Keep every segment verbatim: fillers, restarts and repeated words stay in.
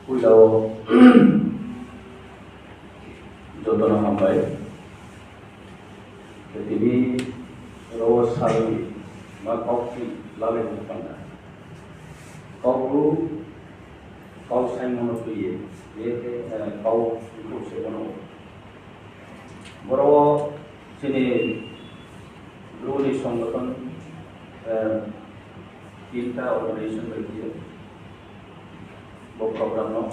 Poila wo joto no hambai. Tini ro sal ni ma kaukti lalai no panda. Kaubru, kau saingmo no tui ye, ye khe, eh, kau bkhrouh se mano. Boro wo chini Bru ni songgothon, eh, tinta organization bai khe ye bo program no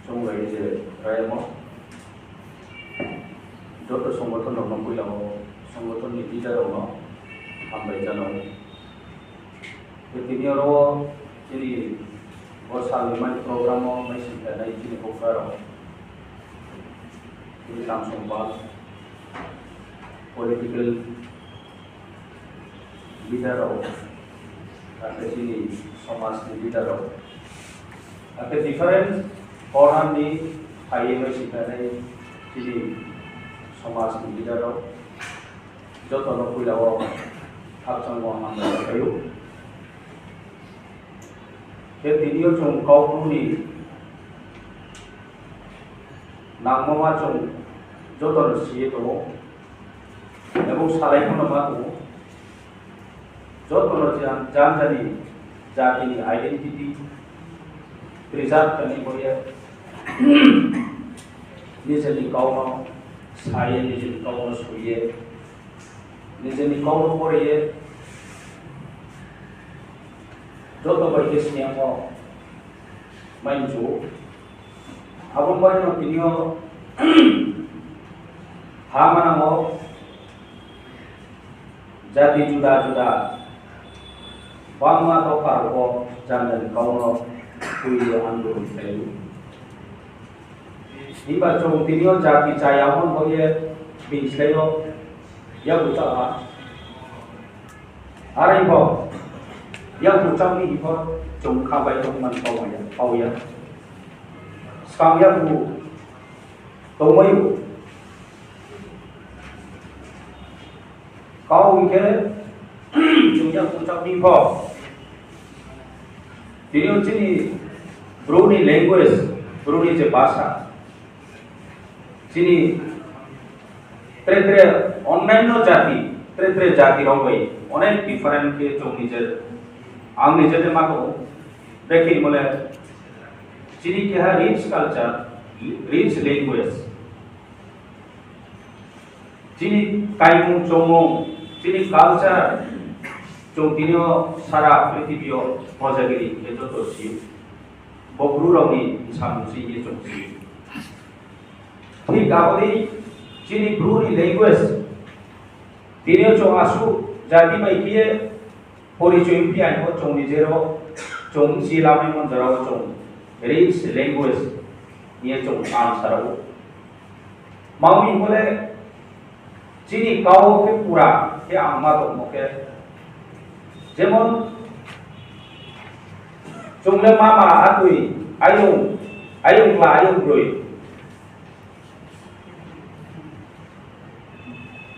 chung bai je raimo. Joto songgothon rao no poila wo songgothon ni leader rao no hambai janao. Tini aro wo chini bo sal ni mai program wo mai sing khe nai chini houhgra rao, chini tang songpal, political leader rao, akhe chini somaj ni leader rao, akhe different corner ni phai ye mai sing khe nai chini somaj ni leader rao, joto no poila wo khakchangmo hambai phai ou. Khe tini yo chung Kaubru ni nangmo ma chung joto no si ye tong ou, ebong salai pho no ma tong ou. Joto no jang jang jani jati ni identity preserve khe ni bo ye, nijeni kau no sa ye, nijeni kau no soi ye, nijeni kau no pore ye, joto bai khe siyang wo mai mchu. Abo bai no tini yo ha manang wo jati juda juda bangma dopha rao pho jang jani kau no tui ye andolon khlai ou. Himba chung tini yo jati chaya hon bo ye bini slái yo yakgu chá ha. Are pho yakgu chá ni hing pho chung kha bai tongmani pau ya, pau ya. Skang yakgu tongmai ou. Kau hing khe chung yakgu chá ni pho. Tini yo chini Bru ni language, Bru ni je bhasha, chini tre tre onnanno jati, tre tre jati rao bai onek different khe chung nije, ang nije le ma tong ou, bekhe mo le chini keha rich culture, rich language. Chini kaimung chongmung, chini culture, chung tini yo sara prithibi yo hojagiri khe joto si ou. Bo Bru rao ni samung si ye chung si ou. Thik abo dei chini Bru ni language, tini yo chung asuh jati bai khe ye porichoi phi ya pho chung nije ro, chung si lamai mon jora wo chung rich language hing ye chung answer ou. Mami bo le chini kau khe pura khe ang ma tongmo khe, jemon chung le mama atoi, ayong, ayong kla, ayong broi,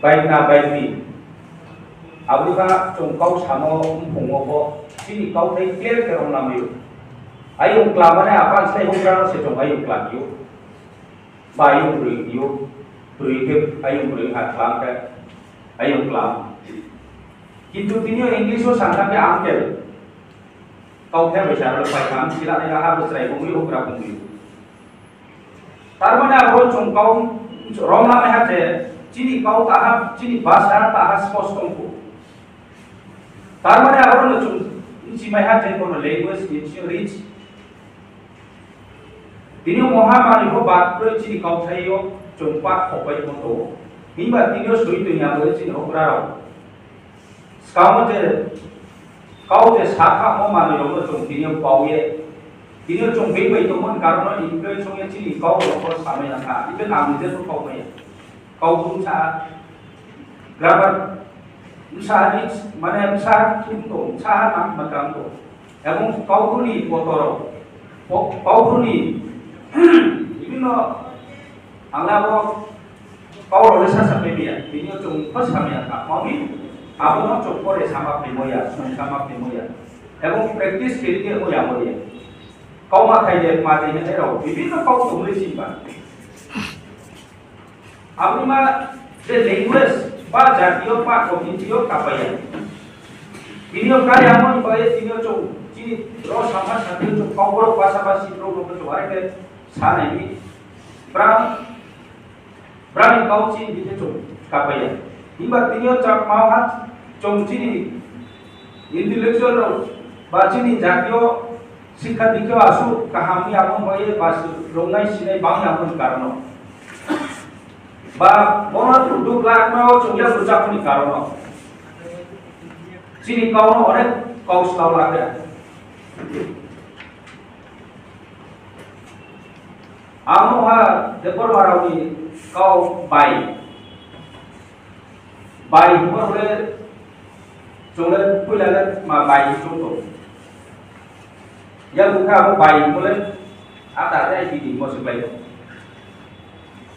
baikna baikni. Abo kha chung kau samo mphung wo pho chini kauthai clear khe romlamai ou. Ayong kla mane apa slái houhgra no se chung ayong kla hing ou. Ba ayong broi hing ou, broi khe ayong broi ha klam khe ayong klam. Kintu tini yo English wo sangkha khe uncle. Kauthai bai sa ro le pai kha, sila nai ha bo chrai bungwi houhgra bungwi. Tar mane abo chung kau romlamai ha je, chini kau taha, chini bhasha taha sposto tong pho. Tar mane abo no chung bchimai ha je kono language ni bsing yo rich. Tini yo mohamari pho bat kroi chini kauthai yo chung pat khopai mo tong ou. Himba tini yo soi tong ya bo chini houhgra rao. Skang wo je kau je sakhamo manoi rao no chung tini yo pau ye, tini yo chung being bai tongmo ni karon no influence ong ye chini kau rao pho samai ya kha, even ang nije pho kau mai ya. Kau bsa, grammar bsa ni, mane bsa thum tong, bsa ha nang ma tang tong. Ebong Kaubru ni poto rao, Kaubru ni, even no ang le abo kau rao le sasa phaimai ya, tini yo chung pho samai ya kha, mami, abo no chung pore sama phaimo ya, sung sama phaimo ya. Ebong practice khe ri ye mo ya mo ya. Kauma khai de ma de hing ye rao bibhinno kau tongmai si ba. Abo ni ma je language ba jati yo ba community yo kapai ya. Tini yo kari amo ni bai ye tini yo chung chini ro sama sa tini yo chung kau brouh basa basi brouh no chung are khe sa nai ni. Brang Brang ni kau chini bini chung kapai ya. Himba tini yo Chakma ha chung chini intellectual rao ba chini jati yo sikha dikhe yo asuh kaham ni amo bai ye ba se rongnai sinai bang ya amo ni karon no. Ba bono duk lakma wo chung ya buchak ni karon no. Chini kau no onek kau slao lakha. Amo ha Debbarma rao ni kau bai. Bai hingmo le chung le poila le ma bai hing chung tong. Yakgu khe abo bai hingmo le ata de ai bini hingmo se klái tong.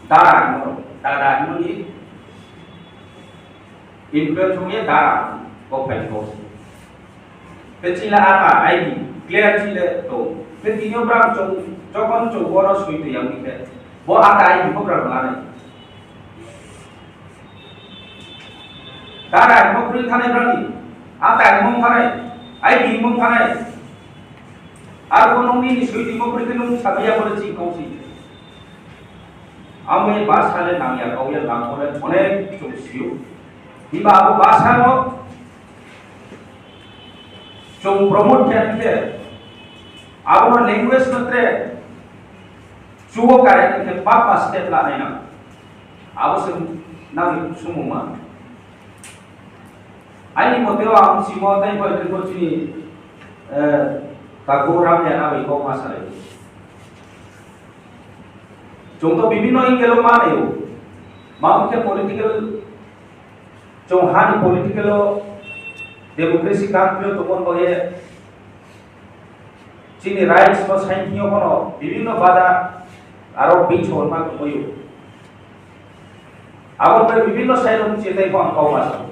Dara hingmo, dara hingmo ni influence ong ye dara bo phai kau se. Khe chila ata ai di clear chile tong. Khe tini yo brang chung, jokhon chung bono soi tong yang khe, bo ata ai di pho brang lanai. Dara hingmo kroi thanai brang ni, ata hingmo thanai, ai di hingmo thanai. Arphuh nung nini soi tongmo kroi khe nung sabi ya bo le chini kau se. Amo ye basa le nang ya, kau ya nang bo le onek chung si ou. Himba abo basa no chung promote khe khe, abo no language no tre chuo kare khe papa step la nai nang. Abo se nang ni sumungma. Aini mote o ang simo tai bai khe bo chini, eh, kaku ram ya na bai kau ma salai. Chung to bibhinno angle wo manai ou. Mamo khe political, chung ha ni political wo democracy country wo tongmo bai ye chini rights no saingthing yo bono bibhinno bada aro bingso ma tongmai ou. Abo bai bibhinno side wo chini tai pho ang kau ma sa.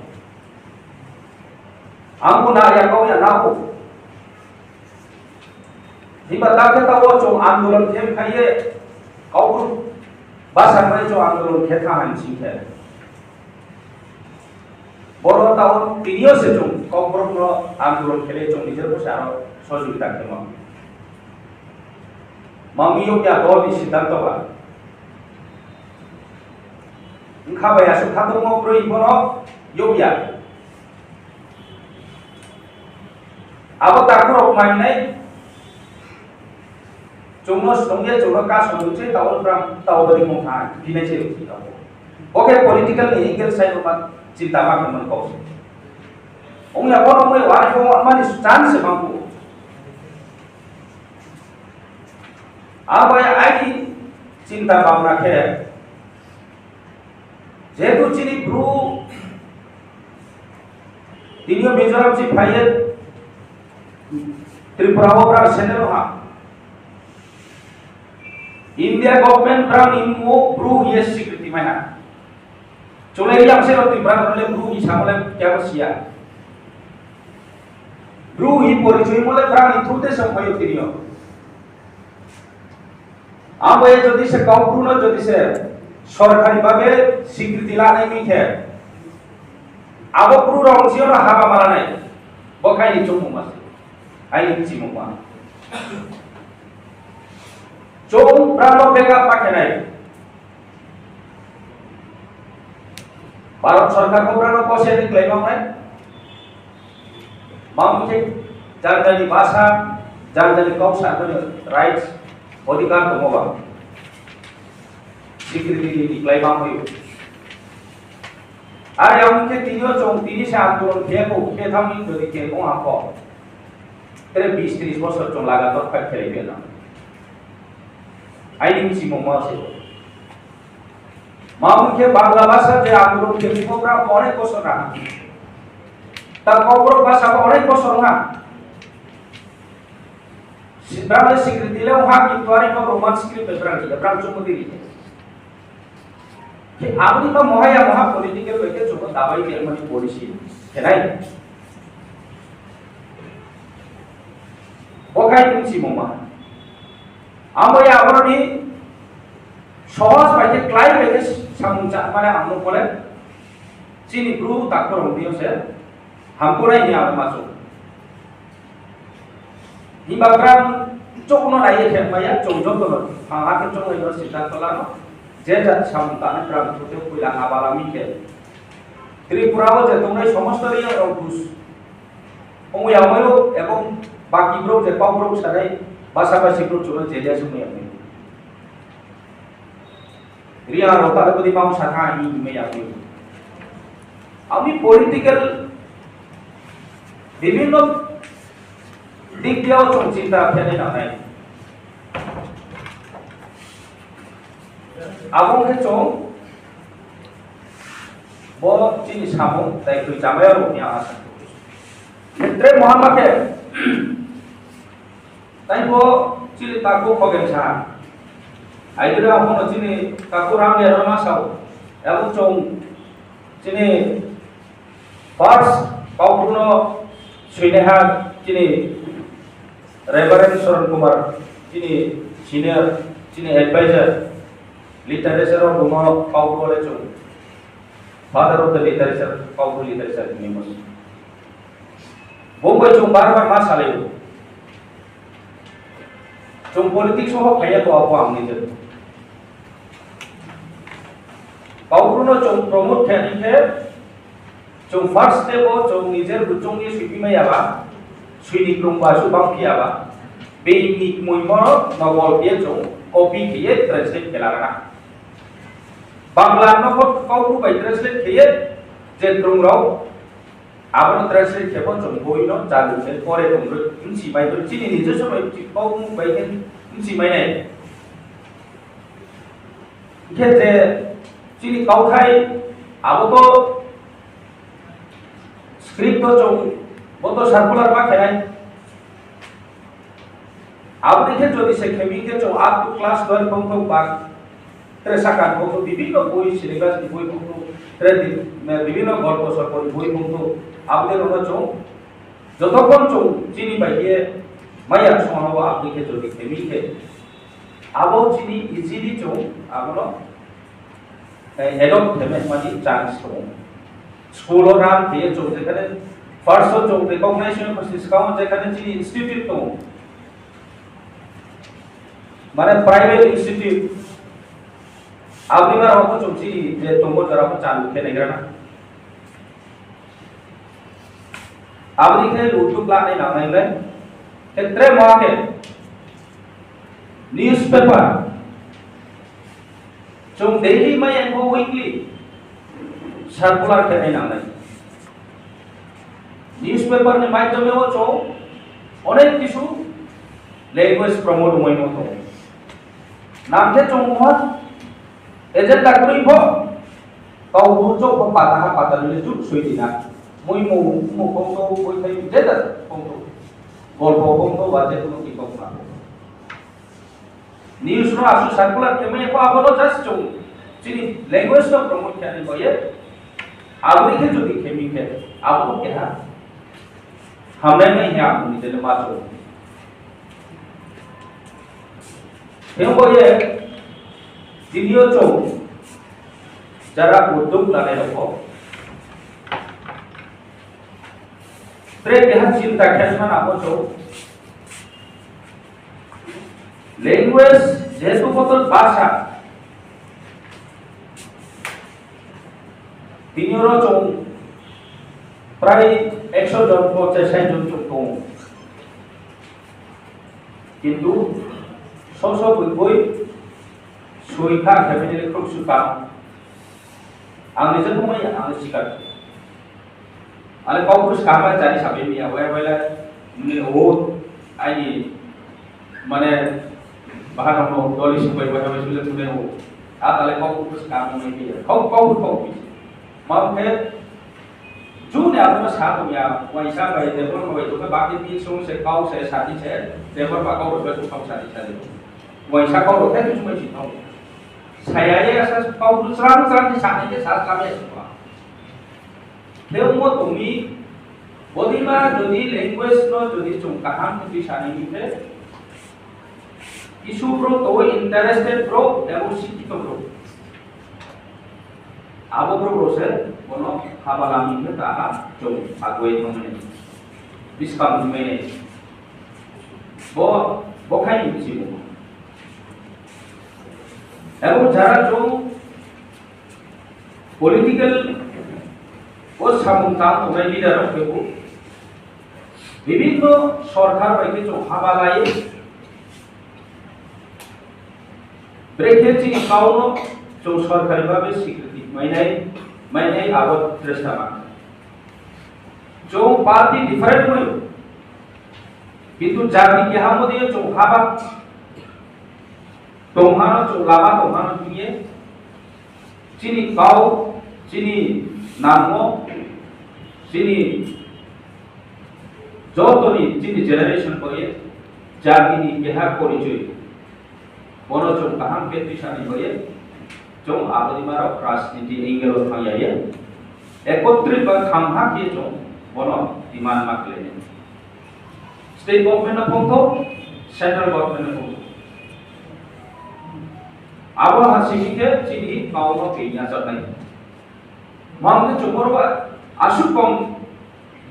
Ang bo na ya kau ya na ou. Himba ta khe taoh wo chung andolon khe khai ye, Kaubru basa bai chung andolon khe thanng hai sing khe. Boro taoh wo tini yo se chung Kaubru no andolon khe le chung nijer bo se aro sohojogita khe ma. Mami yo ya dol ni siddhanto ba. Wngkha bai asuh khatungmo kroi bono yog ya. Abo takhu rok mainai. Chungno song ye chungno kaso nung se tao bram tao bari mung ha, binai se rung si tao. Bo khe political ni angle side rok ma chinta ma khe man kau se. Ong ya bono mui wari bo mani chance se bangku. Abo ya ai chinta bhabna khe. Jehetu chini Bru, tini yo Mizoram si phai ye Tripura wo brang sene ha. India government brang ni mmung wo Bru hing ye swikriti mai ha. Chulai yang se rao Tripura no le Bru hing samo le kebo siya. Bru hing porichoy mo le brang ni through te se phai yo tini yo. Abo ye jodi se Kaubru no jodi se sorkari babe swikriti lanai mi khe, abo Bru rao ni siyang no haba ma lanai, bo khe aini chungmungma se, aini chimungma. Chung brang no backup ma khe nai. Bharat sorkar pho brang no kose ni kláima nai. Mamo khe jani jani basa, jani jani kau sa ni rights, odhikar tongmo ba. Swikriti ni kláima mai ou. Are abo khe tini yo chung tini se andolon khe kho khe tham ni jodi khe ong ha kho. Tre bis tris bosor chung lagator fight khelai phi na. Aini chimungma se. Mamo khe Bangla basa je andolon khe bini pho brang onek bosor na. Ta Kokborok basa pho onek bosor na. Brang le swikriti le ong ha, kintu are pho Roman script bai brang khe, brang chungmo dei. Khe abo ni ma mohaya moha political bai khe chung dabai khe mani policy khe nai. Bo khai tong chimungma. Abo ya abo ni sohos bai khe, klái bai khe samung cha mane ang no pore chini Bru takhu rao ni yo se hamkurai hing ye ang ma chung. Himba brang chouh no nai ye khe mai ya, chung joto no, ang ha khe chung no sita tola no, je jat samung tanai brang chouh khe poila abala mi khe. Tripura wo je tongnai somosto Reang rao dus. Ong ya mai ou, ebong baki brouh je kau brouh sanai, basa basi brouh chung no jelia sung ya mai. Reang rao ta bodi mang sa tha hing mai ya mai. Ami political bibhinno dik diao chung chinta khe nai nang nai. Abo khe chung bo chini samung daikhoi chamai rao ni asa. Tre mohama khe, tai bo chini takhu Khogen sa. Aidura abo no chini takhu Ramlian no ma sao. Abo chung chini first Kaubru no soinaiha chini Reverend Saran Kumar, chini senior, chini advisor, literature rao bung no Kaubru le chung father of the literature, Kaubru literature hing ye mo se. Bung bai chung bar bar ma salai ou. Chung politics wo phai ya to abo ang ni je. Kaubru no chung promote khe ni khe, chung first step wo chung nijer buchung ye soiphimai ya ba, soi ni krung ba su bangphi ya ba, bini kmoimo no gol khe ye chung copy khe ye translate khe la na. Bangla no pho Kaubru bai translate khe ye je krung rao, abo no translate khe pho chung boi no chalu khe pore tong roi, bchi mai roi, chini nijer somoi bchi Kaubru bai khe bchi mai nai. Hing khe je chini kauthai, abo to script to chung, bo to circular ma khe nai. Abo ni khe jodi se khe mi khe chung up to class twelve phung thou ba, tre sakha phung thou, bibhinno boi, syllabus ni boi phung thou, tre di-, bibhinno golpo sorpo ni boi phung thou, abo dei rao no chung, jotokhon chung chini bai ye maya songha wo abo ni khe jodi khe mi khe, abo chini easily chung abo no adopt khe mai mani chance tong ou. School wo run khe ye chung jekhane first wo chung recognize khe se skang wo jekhane chini institute tong ou, mane private institute, abo ni ma rao pho chung chini je tongmo jora pho chalu khe naigra na. Abo ni khe utuk la nai nang nai le, khe tre ma khe newspaper, chung daily mai ya pho weekly circular khe nai nang nai. Newspaper ni মাধ্যমে wo chung onek kisu language promote ongmai no tong ou. Nang khe chung muha agenda kroi pho, kau bru chouh pho pata ha pata ni le chouh soi di na. Muimung, muimung phung thou, boithai je jat phung thou, golpo phung thou, ba je kuno khe kau khna thou. News no asuh circular khe mai pho abo no just chung chini language no promote khe nai bai ye. Abo ni khe jodi khe mi khe, abo no keha hamnai nai hing ye ang ni je le ma chung. Khe bai ye, tini yo chung jara uddog lanai rao pho tre keha chinta khe ma nang ou chung. Language jehetu botor bhasha, tini oro chung prai ekso jon, ponchas sait jon chung tong ou. Kintu so so boi boi soi kha khe bini le khrouh su kam. Ang ni je bumai ang sikar. Ale Kaubru skang le chari sabi mi ya, wai wai le, mne o, aini, mane, bahan no doli sung bai wai wai sung le mne o. A tale Kaubru skang mo mai ya. Kau, Kaubru, Kaubru. Mau khe, ju ni abo sa tong ya, waisa bai, Debbarma bai tong khe, baki tin sung se, kau se, sati se, Debbarma Kaubru bai tong kau sati sati. Waisa Kaubru khe, ju mai si tong. Saya ye sa Kaubru srang srang khe sa ni khe sa srang ye sung ba. Khe ongmo tong mi, bodei ma jodi language no jodi chung kaham khe tui sa ni khe, Kisu brouh tong ou interested brouh ebong sikhito brouh. Abo brouh rao se bono haba lami khe taha chung agoi thangmai nai, buskang hingmai nai. Bo, bo khai ni chimo. Ebong jara chung political o samung tang tongnai leader rao khebu bibhinno sorkar bai khe chung haba lai, brekhe chini kau no chung sorkari babe sikriti mainai, mainai abo tresta ma. Chung party different oi, kintu jati keha mo dei chung haba tongha no, chung lama tongha no hing ye, chini kau, chini nangmo, chini joto ni chini generation bo ye jati ni keha porichoi. Bono chung kaham khe tuisa ni bo ye, chung abo ni ma rao rajniti angle wo thang ya ye, ekotrit ba khamha khe chung bono demand ma khlai nai. State government no phongthou, central government no phongthou. Abo ha simi khe chini kau no being yachak nai. Mang khe chung boro ba asuh kom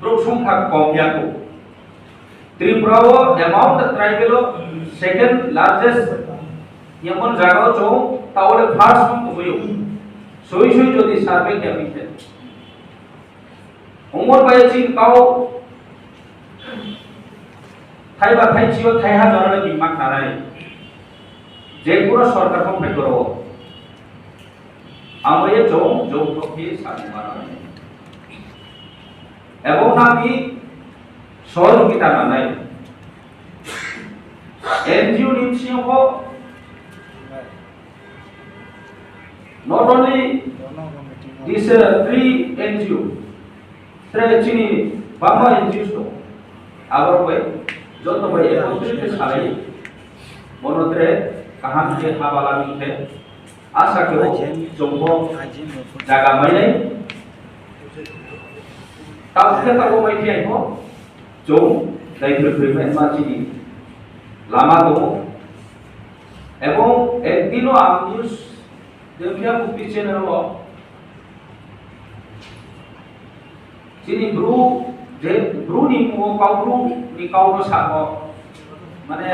brouh sungkha kom ya kho. Tripura wo among the tribal wo second largest yamon zaga wo chung taoh le first tong tongmai ou. Soi soi jodi survey khe mi khe. Ongmo bai ye chini kau thaiba thaichi yo thaiha jora le bima khnanai. Je kuno sorkar pho phai koro. Abo ye chung, chung pho khe samung ma nai. Ebong nang ni sohojogita nangnai. N G O ni bsing yo pho not only this, uh, three N G O, tre chini bangma N G O tong. Abo bai joto bai ekotrit khe salai, bono tre kaham khe haba lami khe, asa khe o chung bo zaga mai nai. Tao khe tao mai phi ai pho, chung daiphoi phoi mai ma chini lama tong ou. Ebong ekdin no ang news Dephiya Mukti channel wo chini Bru, je Bru ni mmung wo Kaubru ni kau no samo, mane,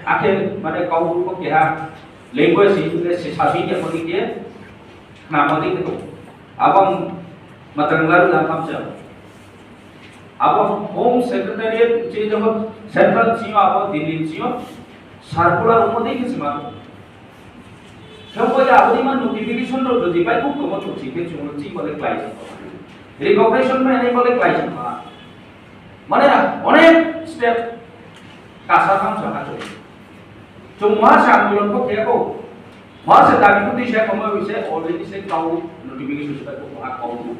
akhe, mane, Kaubru pho keha language hing ye se sabi khe mani khe, khnamo dei khe tong. Abo ang matang laru lang tham se. Abo Home Secretariat je jabo central chini yo, abo Delhi chini yo circular ongmo dei khe se ma tong. Khe bo ya abo ni ma notification rao jodi bai kuk tongmo tong si khe chung no chini bo le klái se ma. Recognition mai nai bo le klái se ma. Mane na, onek step kasa tham sa ha chung. Chung ma se andolon pho khe kho. Ma se dabi pho tui se kho ma bai se already se kau notification se bai kho ma kau tu.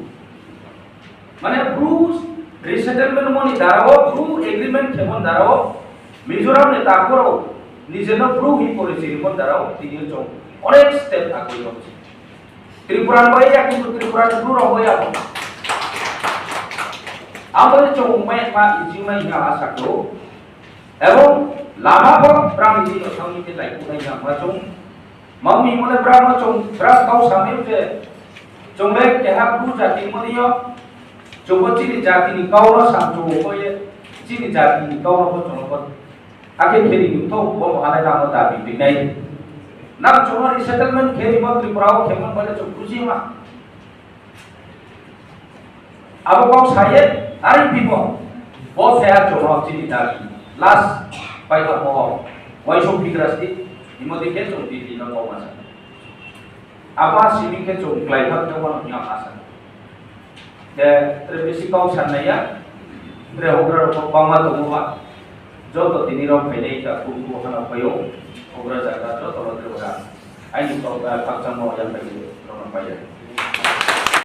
Mane Bru resettlement mo ni dara wo, Bru agreement khemo ni dara wo, Mizoram ni takhu rao, nije no Bru hing porichoi rimo ni dara wo, tini yo chung onek step agoi rao se. Tripura ni bai ya, kintu Tripura ni Bru rao bai ya. Abo ni chung mai ma iji mai hing asa kho. Ebong lama pho brang ni no thang ni khe lai khe nai hing ma chung. Mami mo le brang no chung, brang kau samai je. Chung le keha Bru jati mo ni yo. Chung bo chini jati ni kau no sam chung bo ye. Chini jati ni kau no bo chung bo. Akhe khe ni nuh thou bo mo ha le nang no dabi tui nai. Nang chung no resettlement khe ni bo Tripura wo khe mo bai le chung buji ma. Abo kau sa ye, are phi bo, bo se ha chung no chini dabi, last paithaoh mo, uaisong phigra sdi, himo dei khe chung Delhi no kau ma sa. Abo simi khe chung klái thak khe bo no hing ye asa. Khe tre bisi kau sa nai ya, tre houhgra rao pho bangma tongmo ba, joto tini rao phainai ta kung kung ha no phai ou, houhgra zaga joto no tre ora. Aini kau, eh, khakchangmo yang bai rao no pai ya.